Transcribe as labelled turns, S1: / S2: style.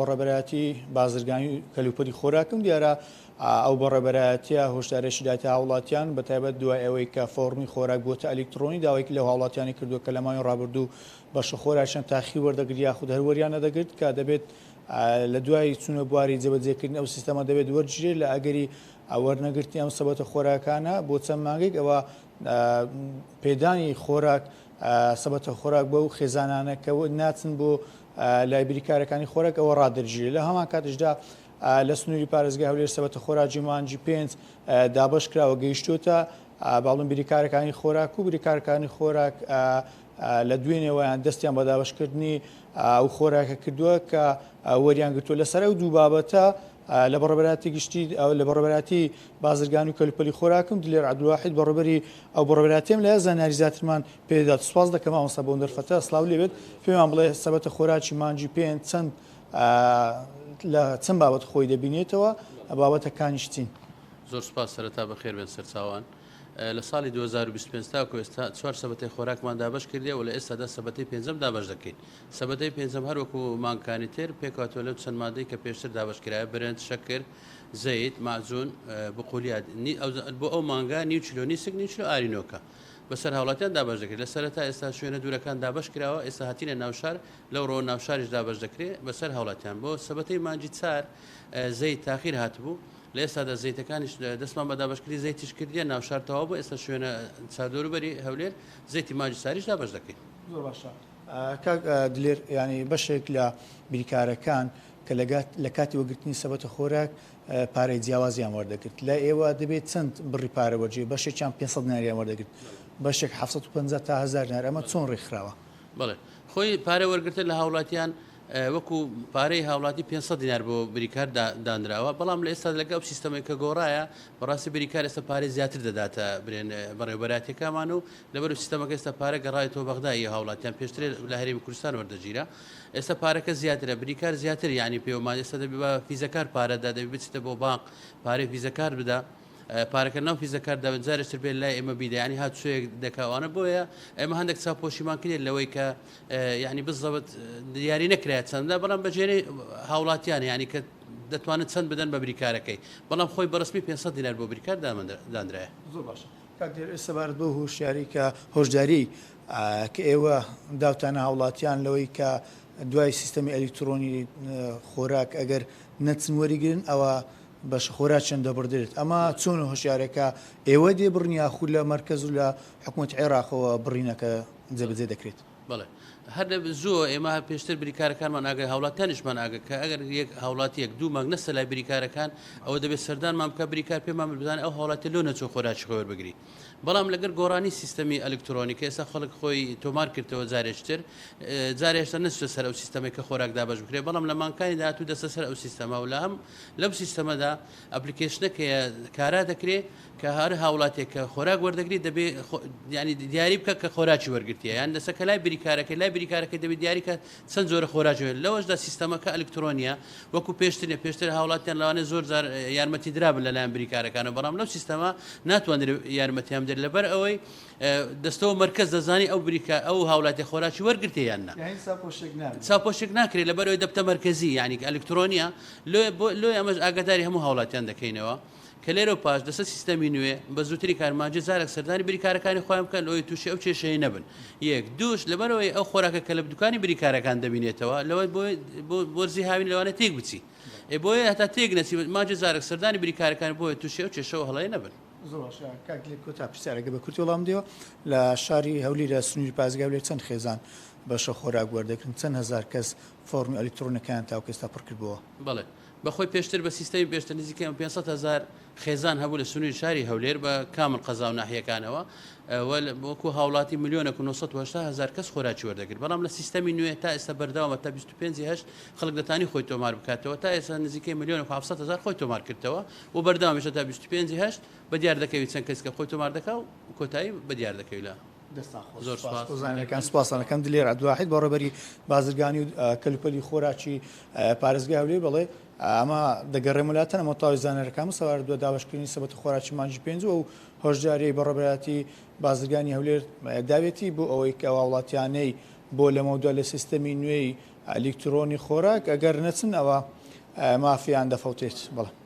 S1: بەڕێوەبەرایەتی بازرگانی و کەلوپەلی خۆراکم دیارە ئەو بەڕێوەبەرایەتیە هۆشدارێکی دایتە هاوڵاتیان بە تایبەت دوای ئەوەی کە فۆڕمی خۆراک بووەتە ئەلیکترۆنی داوای لەو هاوڵاتیانی کردووە کە لە ماوەی ڕابردوو بەشە خۆراکیان تاخیر وەردەگرت یاخود هەر وەریان نەدەگرت کە دەبێت لە دوای چوونە بواری جێبەجێکردنی ئەو سیستەمە دەبێت وەرگیرێت لە ئەگەری وەرنەگرتنی ئەم سەبەتە خۆراکانە بۆ چەند مانگێک ئەوە پێدانی خۆراک سەبەتە خۆراک بەو خێزانانە کە ناچن بۆ لای بریکارەکانی خۆراک ئەوە ڕادەگیرێت. لە هەمان کاتیشدا لە سنووری پارێزگای هەولێر سەبەتە خۆراکی مانگی پێنج دابەش کراوە گەیشتووەتە باڵم بریکارەکانی خۆراک و بریکارەکانی خۆراک لە دوێنێوەیان دەستیان بە دابەشکردنی ئەو خۆراکە کردووە کە وەریان گرتووە لەسەر ئەو دوو بابەتە لە بەڕێوەبەرایەتی گشتی لە بەڕێوەبەرایەتی بازرگانی و کەلوپەلی خۆراکم دلێر عەبدولواحید بەڕێوەبەری ئەو بەڕێوەبەرایەتیەم لایە زانیاری زیاترمان پێدات سوپاس دەکەم مامۆستا بۆ ئەم دەرفەتە سڵاو لێبێت پێمان بڵێ سەبەتە خۆراکی مانگی پێنج چەند لە چەند بابەت خۆی دەبینێتەوە بابەتەکانیش چین؟
S2: زۆر سوپاس سەرەتا بەخێر بێن سەرچاوان. لە ساڵی 2025 تاکو ئێستا چوار سەبەتەی خۆراکمان دابەش کردیە و لە ئێستادا سەبەتەی پێنجەم دابەش دەکەین. سەبەتەی پێنجەم هەر وەکو مانگەکانی تر پێکهاتووە لەو چەند مادەی کە پێشتر دابەش کرایە، برنج، شەکر، زەیت، مەعجون، بقولیات، بۆ ئەو مانگە نیو کیلۆ نیسک، نیو کیلۆ ئارینۆکە بەسەر هاوڵاتیان دابەش دەکرێت. لە سەرەتا ئێستا شوێنە دوورەکان دابەش کراوە، ئێستا هاتینە ناوشار، لەو ڕۆوە ناوشاریش دابەش دەکرێت بەسەر هاوڵاتیان. بۆ سەبەتەی مانگی چار زەیت تاخیر هاتبوو، لە ئێستادا زەیتەکانیش دەستمان بە دابەشکردنی زەیتیش کردیە، ناوشار تەواو بوو، ئێستا شوێنە چاردەوروبەری هەولێر زەیتی مانگی چاریش دابەش دەکەین.
S1: زۆر باشە کاک دلێر یانی بەشێک لە بریکارەکان کە لە کاتی وەگرتنی سەبەتە خۆراک پارەی جیاوازیان وەردەگرت لای ئێوە دەبێت چەند بڕی پارە وەرگیرێت بەشێکیان 500 دیناریان وەردەگرت بەشێک 750 تا 1000 دینار ئەمە چۆن ڕێکخراوە؟
S2: بەڵێ خۆی پارە وەرگرتن لە هاوڵاتیان وەکو پارەی هاوڵاتی 500 دینار بۆ بریکار دانراوە بەڵام لە ئێستا لەگە ئەو سیستەمێک کە گۆڕایە بەڕاستی بریکار ئێستا پارەی زیاتر دەداتە برێن بەڕێوبەراتەکەمان و لەبەر سیستەمەکە ئێستا پارە گەڕایەوە بەغدا ی هاوڵاتیان پێشتر لە هەرێمی کوردستان وەردەگیرا ئێستا پارەکە زیاترە بریکار زیاتر یعنی پێوەمان ئێستا دەبی بە فیزەکار پارەدا دەبی بچێتە بۆ بانق پارەی فیزەکار بدا پارەکە ناو فیزەکار دا جارێکتر بێت لای ئێمە بیدە یعنی هات چۆیەک دەکاوانە بۆیە ئێمە هەندێک چاپۆشیمان کرێت لەوەی کە یعنی بزەبت دیاری نەکرایە چەندە بەڵام بەجێرەی هاوڵاتیان یعنی کە دەتوانن چەند بدەن بە بریکارەکەی بەڵام خۆی بەڕسمی 500 دینار بۆ بریکار دانرایە.
S1: زۆر باشە کاک دلێر سەبارەت بەو هۆشیاری کە هۆشداری کە ئێوە داوتانە هاوڵاتیان لەوەی کە دوای سیستەمی ئەلیکترۆنی خۆراک ئەگەر نەچن وەریگرن ئەوە بەشە خۆراکیان دەبڕدرێت ئەمە چۆن هۆشیارێکە ئێوە دێبڕن یاخود لە مەرکەز و لە حکوومەتی عێراقەوە بڕینەکە جێبەجێ دەکرێت؟
S2: بەڵێ هەر لە زووە ئێمە هەر پێشتر بریکارەکانمان ئاگای هاوڵاتیانیشمان ئاگا کە ئەگەر یەک هاوڵاتیەک دوو مانگ نەستە لای بریکارەکان ئەوە دەبێت سەردانمان بکە بریکار پێمان بزانێت ئەو هاوڵاتیە لۆ نەچوو خۆراکی خۆی وەربگری بەڵام لەگەر گۆڕانی سیستەمی ئەلکترۆنی کە ئێستا خەڵک خۆی تۆمار کردەوە جارێکتر جارێ هێشتا نەچتە سەر ئەو سیستەمێک کە خۆراک دابەش بکرێت بەڵام لە مانگەکانی داهاتوو دەستە سەر ئەو سیستەمە و لە هەم لەم سیستەمەدا application ەکەیە کارا دەکرێت کە هەر هاوڵاتیەک کە خۆراک وەردەگری دەبێ یانی دیاری بکە کە خۆراکی وەرگرتیە یان لەسەر کە لای بریکارەکەی لای بریکارەکەی دەبێت دیاری کە چەند جۆرە خۆراکی هەیە لەوەشدا سیستەمەکە ئەلکترۆنیە وەکو پێشتر نیە پێشتر هاوڵاتیان لەوانەیە زۆر جار یارمەتی درابن لەلایەن بریکارەکانەوە بەڵام لەو سیستەمە ناتوانرێت یارمەتیان بدرێت لەبەر ئەوەی دەستەوە مەرکەز دەزانی ئەو بریکە ئەو هاوڵاتی خۆراکی وەرگرتێ یان نا
S1: یانی چاپۆشێک نابێت
S2: چاپۆشێک ناکرێت لەبەر ئەوەی دەبتە مەرکەزی یانی ئەلکترۆنیە لۆیە لۆیە ئەمەش ئاگاداری هەموو هاوڵاتیان دەکەینەوە کە لێرەو پاش لەسەر سیستەمی نوێ بە زووتری کار مانگێ جارێک سەردانی بریکارەکانی خۆیان بکەن لەوەی تووشی ئەو کێشەیە نەبن یەک دووش لەبەرئەوەی ئەو خۆراکە کە لە دوکانی بریکارەکان دەبینێتەوە لەوەی بۆ بۆ وەرزی هاوین لەوانە تێک بچی ئێ بۆیە هەتا تێک نەچی مانگێ جارێک سەردانی بریکارەکان بۆیە تووشی ئەو کێشەوە هەڵەیە نەبن.
S1: زۆر باشە کاک دلێر کۆتا پرسیارەکە بە کورتی وەڵام بدەوە لە شاری هەولیر لە سنووری پارێزگای هەولێر چەند خێزان بەشە خۆراک وەردەگرن چەند هەزار کەس فۆڕمی ئەلیکترۆنەکەیان تاوەکو ئێستا پڕ کردبووە؟
S2: بەڵێ بەخۆی پێشتر بە سیستەمی پێشتر نزیکەی 500 هەزار خێزان هەبوو لە سنووری شاری هەولێر بە کامل قەزا و ناحیەکانەوە و وەکو هاوڵاتی ملیۆنێک و 980 هەزار کەس خۆراکی وەردەگرت بەڵام لە سیستەمی نوێ تا ئێستا بەردەوامە تا 25 هەشت خەڵک دەتانی خۆی تۆمار بکاتەوە تا ئێستا نزیکەی ملیۆنێک و 700 هەزار خۆی تۆمار کردەوە و بەردەوامیشە تا 25 هەشت بە دیار دەکەوی چەند کەس کە خۆی تۆمار دەکا و کۆتایی بە دیار دەکەوی لە
S1: دەستان خۆش زۆر سپاس بۆ زانیاریەکان سپاستان ئەکەم دلێر عەبدولواحید بەڕێوەبەری بازرگانی و کەلوپەلی خۆراکی پارێزگای هەولێر بەڵێ ئەمە دەگەڕێمە لاتان ئەمە تەواوی زانیاریەکان سەبارەت بە دابەشکردنی سەبەتە خۆراکی مانگی پێنج و هۆشداریی بەڕێوەبەرایەتی بازرگانی هەولێر داوێتی بۆ ئەوەی کە هاوڵاتیانەی بۆ لەمەودوا لە سیستەمی نوێی. ئەلیکترۆنی خۆراک ئەگەر نەچن ئەوە مافیان دەفەوتێت. بەڵێ.